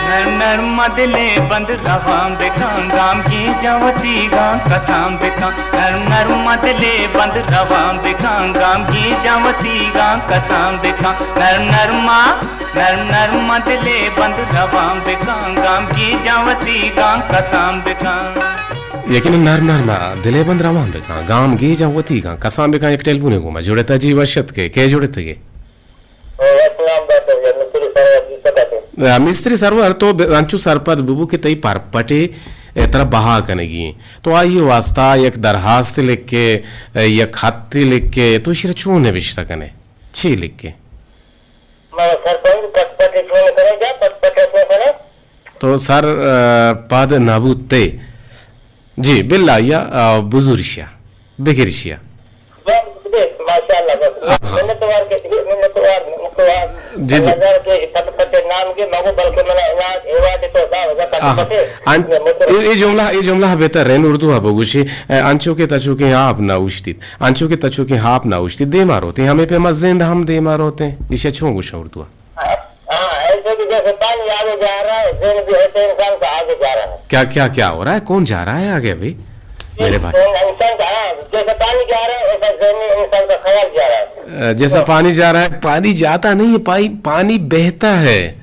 نرم نرم دلے بند روان بکن، گام گیجاں وتیگاں کسان بکن۔ نرم نرم دلے بند روان بکن، گام گیجاں وتیگاں کسان بکن۔ نرم نرم، نرم نرم دلے بند روان بکن، گام گیجاں وتیگاں کسان بکن۔ یقیناً نرم نرم دلے بند روان بکن، گام گیجاں وتیگاں کسان بکن۔ یک ٹیلیفونے گوما جڑتا جی، وش اتکے، کے جڑتگے؟ سلام ڈاکٹر جان، مستری سرور جی سکتے۔ آ، مستری سرور، تو ب-، انچو سرپد ببو کہ تئی پرپٹے، اے، ترا بہا کنگی ایں۔ تو آئی واسطہ یک درخواست لکھے، اے، یک خط لکھے، تو اشی را چون نوشتہ کنے؟ چی لکھے؟ ما سرپد پٹ پٹے چون کرے جا، پٹ پٹے چون کرے؟ تو سر، آ، پد نبوتے۔ جی، باللہ یا، آ، بزور اشیا، بگر اشیا۔ بس، بس، ماشاءاللہ، بس۔ آہا۔ منتوار کے، منتوار، منتوار۔ جی، جی۔ نظر کے پٹ پٹے نام کے مگو، بلکہ منا ایوارڈ، ایوارڈ تو دا ہوگا، پٹ آہا۔ پٹے۔ ان-، اے، اے جملہ، اے جملہ بہتر ہے، اردو ء بگوشی، اے، انچو کہ تچوکیں آپ نہ اوشتیت، انچو کہ تچوکیں آپ نہ اوشتیت، دیما روتے، ہمیں پہ ما زند ہم دیما روتے۔ ایشا چون گوشاں اردو ء؟ ہاں، ایسے کہ جیسے پانی آگے جا رہا ہے، ذہن بھی ایسے انسان کا آگے جا رہا ہے۔ کیا، کیا، کیا ہو رہا ہے؟ کون جا رہا ہے آگے ابھی؟ میرے بھائی۔ انسان کا، ہاں، جیسے پانی جا رہا ہے، ایسا ذہن انسان کا خیال جا رہا ہے۔ اے، جیسا پانی جا رہا ہے، پانی جاتا نہیں ہے، پانی، پانی بہتا ہے۔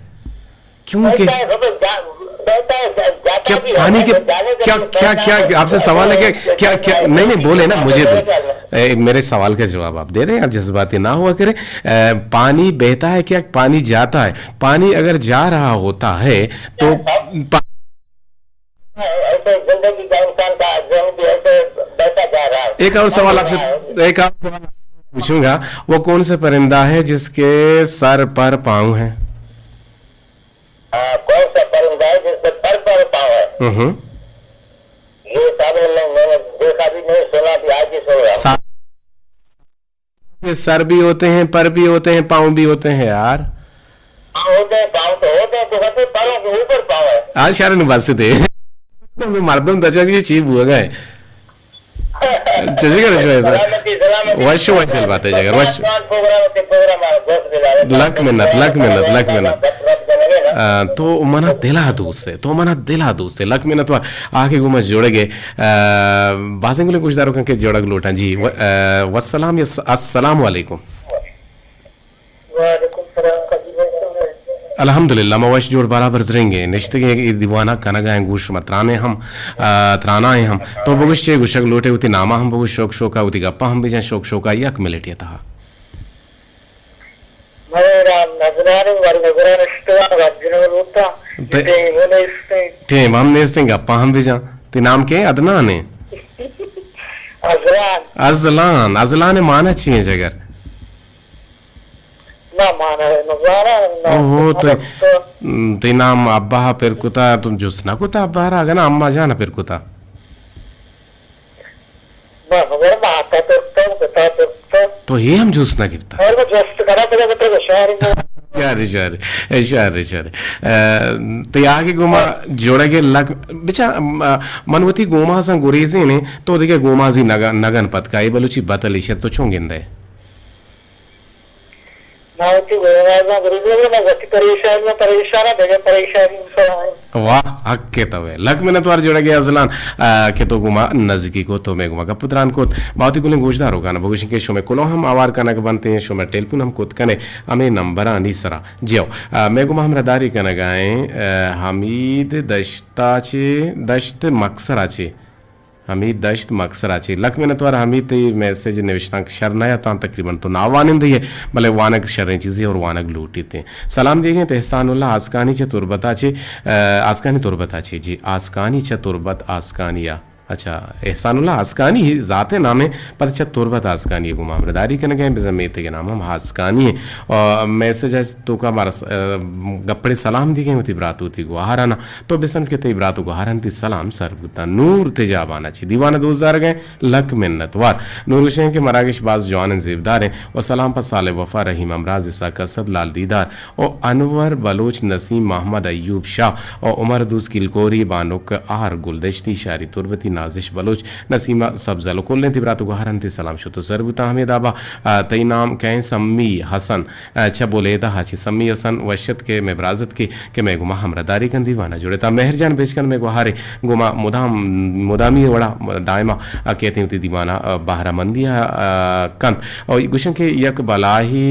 کیونکہ بہتا ہے، سمجھ جا-، بہتا ہے، جا-، جاتا کیا بھی ہے، پانی کے، جانے کے کیا، لیے کیا، بہتا کیا، ہے۔ آپ سے سوال ہے کہ کیا، کیا، نہیں، نہیں، بولے نا، مجھے بولے۔ اے، میرے سوال کا جواب آپ دے دیں، آپ جذباتی نہ ہوا کریں۔ اے، پانی بہتا ہے کیا پانی جاتا ہے؟ پانی اگر جا رہا ہوتا ہے تو پا-، ایسے زندگی کا انسان کا ذہن بھی ایسے بہتا جا رہا ہے۔ ایک اور سوال آپ سے، ایک اور سوال آپ سے پوچھوں گا، وہ کون सा परिंदा है जिसके सर पर पाँव है? हाँ, कौन सा परिंदा है जिसके सर पर पाँव है? हम्म। ये साहब, मैं, मैंने देखा भी नहीं, सुना भी, आज ही सुन रहा हूँ। सा-, के सर भी होते हैं, पर भी होते हैं, पाँव भी होते हैं यार। हाँ, होते हैं, पाँव तो होते हैं, तो कहते हैं, परों के ऊपर पाँव है। आज शार ने बस दे। तुम मर्दम दचा भी चीज हुआ गए। چجگر شما ایسا؟ سلامتی، سلامتی۔ وش، وش دل بات ہے جگر، وش۔ پروگرام تے پروگرام آ، دوست دل آ۔ لک منت، لک منت، لک منت۔ آ، تو منا دلا دوست ہے، تو منا دلا دوست ہے۔ لک منت وار، آ کہ گوما جوڑگے، آ، بازیں گلیں گوشداروکاں کہ جوڑگ لوٹاں۔ جی، و-، آ، والسلام یا س-، السلام علیکم۔ وعلیکم السلام، قدیر بھائی، کیسے ہیں؟ الحمدللہ، ما وش جوڑ برابر زرنگیں۔ نشتگیں اے دیوانا کنگا ہیں، گوش ما ترانے ہم، آ، ترانائیں ہم۔ تو بگوش چے گوشگ لوٹے، وتی ناما ہم بگوش شوک شوکا، وتی گپا ہم بجن شوک شوکا، یک منٹ یا تہا۔ مئے نام نزلان ہے، واری نزلان اشتوان، رب جنگ لوٹا، تے-، ٹیم ہم نیستیں۔ ٹیم ہم نیستیں، گپا ہم بجن۔ تی نام کے؟ عدنان ہے؟ ازلان۔ ازلان، ازلان معنی چی ہے جگر؟ نہ، مانا نزاناں، نہ اوہو، تو، تو تئی نام ابا پر کتا، تو جست نہ کتا ابا را، اگنا اما جان پر کتا۔ نہ، خبر ما آتا ترتا، کتا ترتا۔ تو یہ ہم جست نہ کتا۔ اور وہ جست کرا، پدا بتر شہر میں۔ شہر، شہر، شہر، شہر۔ اے، تئی آگے گوما جوڑگے لگ، بچا، م-، من وتی گوما سان گریزیں نے، تو دیگه گوما زی نگ-، نگن پتکا، اے بلوچی بتل ایشر تو چون گندے؟ ما وتی گومازاں گریزگ ءَ، ما وتی پریشانی ءَ پریشان آں، دگہ پریشانی سر آں۔ واہ، حق ءِ تو ئے۔ لک منت وار جوڑگ ءِ ازلان، آ، کہ تو گوں ما نزیکی کت، تو مئے گوما گپ ءُ تران کت۔ ما وتی گلیں گوشداروکاں بگوشیں کہ شمئے کلوہ ہم آوار کنگ بنت ایں، شمئے ٹیلیفون ہم کت کن ئے ہمے نمبرانی سرا۔ جیو، آ، مئے گوما ہمراہداری کنگ ءَ ایں، آ، حمید دشت ءَ چہ، دشت مکسر ءَ چہ۔ حمید دشت مکسر ءَ چہ۔ لک منت وار حمید، تئی میسج نوشتانک شر نہ اتاں، تقریباً تو ناوانندہ ئے، بلے وانگ شریں چیزے اور وانگ لوٹیت ایں۔ سلام دیگ ءَ اِنت احسان اللہ آسکانی چہ تربت ءَ چہ، آ، آسکانی تربت ءَ چہ، جی، آسکانی چہ تربت آسکانی ءَ۔ اچھا، احسان اللہ آسکانی ذات ءِ نام اِنت، پد چہ تربت آسکانی ءَ گوں ما ہمراہداری کنگ ءَ ایں، بزاں میتگ ءِ نام ہم آسکانی اِنت۔ اور میسج ءَ توکا مارا س-، آ، گپڑے سلام دیگ ءَ اِنت وتی برات ءُ وتی گوہاراں۔ تو بسنٹ کہ تئی برات ءُ گوہاراں تئی سلام سر بوتاں۔ نور تجابان ءَ چہ دیوان ءَ دوست دارگ ءَ ایں، لک منت وار۔ نور گوش ایں کہ مراگش باز جوان ایں، زیبدار ایں ءُ سلام پہ صالح وفا، رحیم امراض، اسحاق اسد، لال دیدار ءُ انور بلوچ، نسیم محمد، ایوب شاہ ءُ عمر دوست، کلکوری، بانک آر، گلدشتی، شاری تربتی، نازش بلوچ، نسیمہ سبزل ءُ کلیں تئی برات ءُ گوہاراں تئی سلام شت ءُ سر بوتاں۔ ہمے دابا، آ، تئی نام کئے ایں؟ سمی حسن۔ آ، چہ بلیدہ ءَ چہ سمی حسن وش اتک ئے مئے برازتک ئے کہ مئے گوما ہمراہداری کنت، دیوان ءَ جوڑ اتاں۔ مہر جان بچکند مئے گوہار ئے گوما مدام، مدامی وڑا دائما کئیت ایں وتی دیوان ءَ بہرہ مندی ءَ، آ، کنت۔ او گوش اَنت کہ یک بلاہے،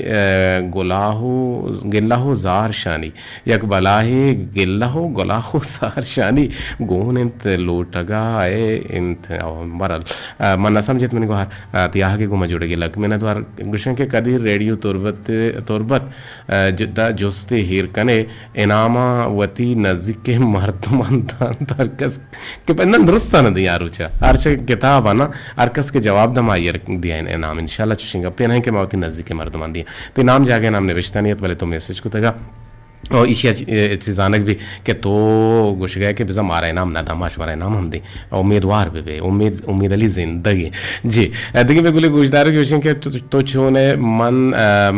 آ، گلاہ ءُ، گلہ ءُ زار شانی، یک بلاہے گلہ ءُ گلاہ ءُ زار شانی گون اِنت لوٹگ ءَ اِنت۔ او بہرحال، آ، من نہ سمجھت منی گوہار، آ، تئی آہگ ءَ گوما جوڑگ ءَ لک منت وار۔ گوش اَنت کہ قدیر ریڈیو تربت، تربت ءَ ج-، داں جستے ایر کن ئے، انعاماں وتی نزیکیں مردماں دنت، ہر کس کہ پہ نن درستاں نہ دیاں روچا۔ ہر چہ کتاب ءَ نا، ہر کس کہ جواب داں ما آئی ءَ دیاں انعام۔ انشاءاللہ چوشیں گپے نہ اِنت کہ ما وتی نزیکیں مردماں دیاں۔ تئی نام جاگہ ءِ نام نبشتہ نیت، بلے تو میسج کتگ ءَ۔ او ایشی ءَ چ-، اے چیز زانگ بی کہ تو گوشگ ئے کہ بزاں مارا انعام نہ داں، ما شمارا انعام ہم دیں۔ امیدوار بہ بئے، امید، امید علی زندگ ایں۔ جی، دگہ مئے گلیں گوشداروکے گوش اَنت کہ تو، تو چون ئے؟ من، آ،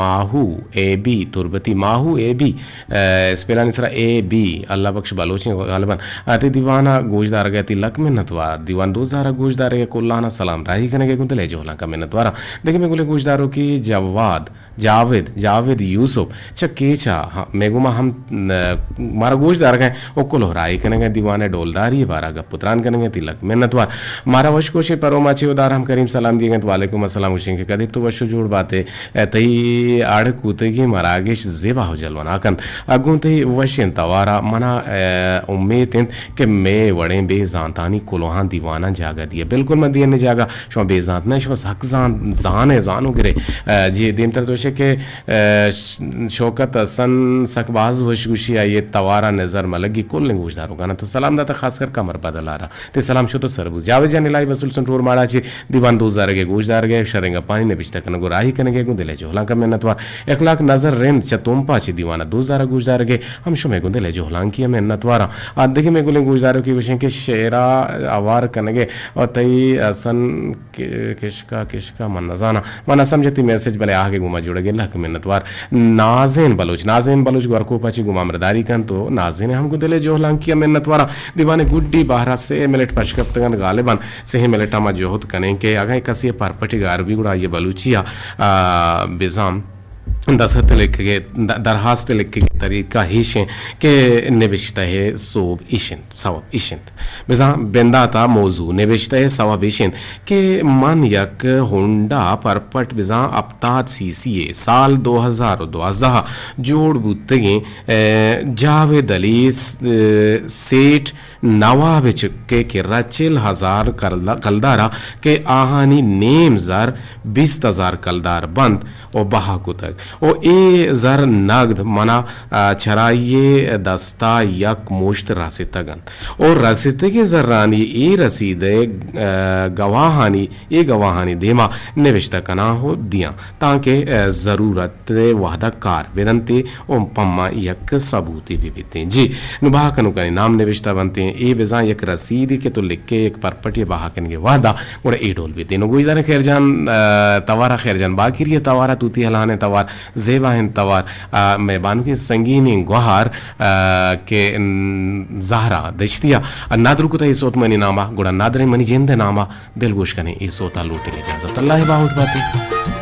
ماہو اے بی تربتی، ماہو اے بی، آ، اسپیلانی سرا اے بی، اللہ بخش بلوچ ایں غالباً۔ آ، تئی دیوان ءَ گوشدارگ ءَ تئی لک منت وار۔ دیوان دوست دارگ، گوشدارگ ءَ کلاناں سلام راہی کنگ ءَ گوں دل ءِ جہلانکاں منت وار آں۔ دگہ مئے گلیں گوشداروکے جواد جاوید، جاوید یوسف چہ کیچ ءَ، ہاں، مئے گوما ہم، ن-، مارا گوش دارگ ءَ ایں، او کلوہ راہی کنگ ءَ ایں، دیوان ءِ ڈولداری ءِ بارہ ءَ گپ ءُ تران کنگ ءَ ایں، تئی لک منت وار۔ مارا وش گوشیں پروم ءَ چہ ادارہ ہم کریم سلام دیگ ءَ اِنت، وعلیکم السلام گوشیں کہ قدیر تو وش ءُ جوڑ بات ئے، اے تئی اڑ کوتگیں مراگش زیبا ءُ جلوناک اَنت۔ اگوں تئی وشیں توار ءَ منا، اے، امیت اِنت کہ مئے وڑیں بے زانتانی کلوہاں دیواناں جاگہ دیئے۔ بالکل من دیئے نہ جاگہ، شما بے زانت نہ، شما سک زان-، زان ئے، زانوگر ئے۔ آ، جی دیمتر تو کہ، اه، ش-، شوکت حسن سک باز وش گوشی، آئی ءِ توار ءَ نظر ملگی کلیں گوشداروکاں تو سلام داتا، خاص کر کمر بدل ءَ را۔ تئی سلام شت ءُ سر بوت۔ جاوید جان الہی بسول سنٹور ماڑا چہ دیوان دوست دارگ ءَ، گوشدارگ ءَ، شریں گپانی نبشتہ کنگ ءُ راہی کنگ ءَ گوں دل ءِ جہلانک ءَ منتوار۔ اخلاق نظر رند چہ تمپ ءَ چہ دیوان ءَ دوست دارگ ءُ گوشدارگ ءَ، ہم شمئے گوں دل ءِ جہلانکی ءَ منتواراں۔ آ دگہ مئے گلیں گوشداروکے گوشیں کہ شعر ءَ ہوار کنگ ءَ ءُ تئی حسن کہ-، کشکا، کشکا، من نزاناں۔ من نہ سمجھتی میسج، بلے آہگ گوما جڑگ ءَ لہک منتوار۔ نازین بلوچ، نازین بلوچ گورکوپا چی گوما مرداری کنت ءُ نازین ہم گوں دل ءِ جہلانکی ءَ منتواراں۔ دیوان ءِ گڈی بہر ءَ سے منٹ پش کپتگ انت، غالباً سے منٹ ءَ ما جہد کنیں کہ اگاں کسی ءَ پرپٹی گار بی گڑا آئی ءَ بلوچی ءَ، آ، بزاں دست لکھگ ءِ، د-، درخواست لکھگ ءِ طریقہ ایش انت کہ نبشتہ ءِ سوب ایش انت، سوب ایش انت۔ بزاں بندات ءَ موضوع نبشتہ ءِ سوب ایش انت کہ من یک ہونڈا پرپٹ بزاں ہپتاد سی سی ءِ سال دو ہزار ءُ دوازدہ ءَ جوڑ بوتگیں، ءَ، جاوید علی س-، ءَ، سیٹ نواب ءِ چک ءِ کرا چل ہزار کلد-، کلدار ءَ کہ آہانی نیم زر بیست ہزار کلدار بنت ءُ بہا کتگ ءُ اے زر نگد منا، ءَ، چرائی ءِ دست ءَ یک مشت رستگ انت ءُ رستگیں زرانی اے رسید ءِ، ءَ، گواہانی، اے گواہانی دیما نبشتہ کناں ءُ دیاں، تانکہ، ءَ، ضرورت ءِ وہد ءَ کار بدنت ءُ پما یک ثبوتے بہ بیتیں۔ جی، نوں بہا کنوکانی نام نبشتہ بنتیں۔ اے بزاں یک رسیدے کہ تو لکھے یک پرپٹے بہا کنگے وہدا، گڑا اے ڈول بیتیں۔ نوں گوشداریں خیر جان، ءَ، توارا خیر جان باکری ءِ توارا، توتی ہلانیں توار، زیباہیں توار، ءَ، مئے بانکیں سنگینیں گوہار، ءَ، کہ، ن-، زہرا دشتیا، ءَ، نادر کتا اے سوت منی ناما، گڑا نادریں منی جند ءِ ناما دلگوش کنیں اے سوتا لوٹیں اجازت۔ اللہ ءِ باہوٹ باتے۔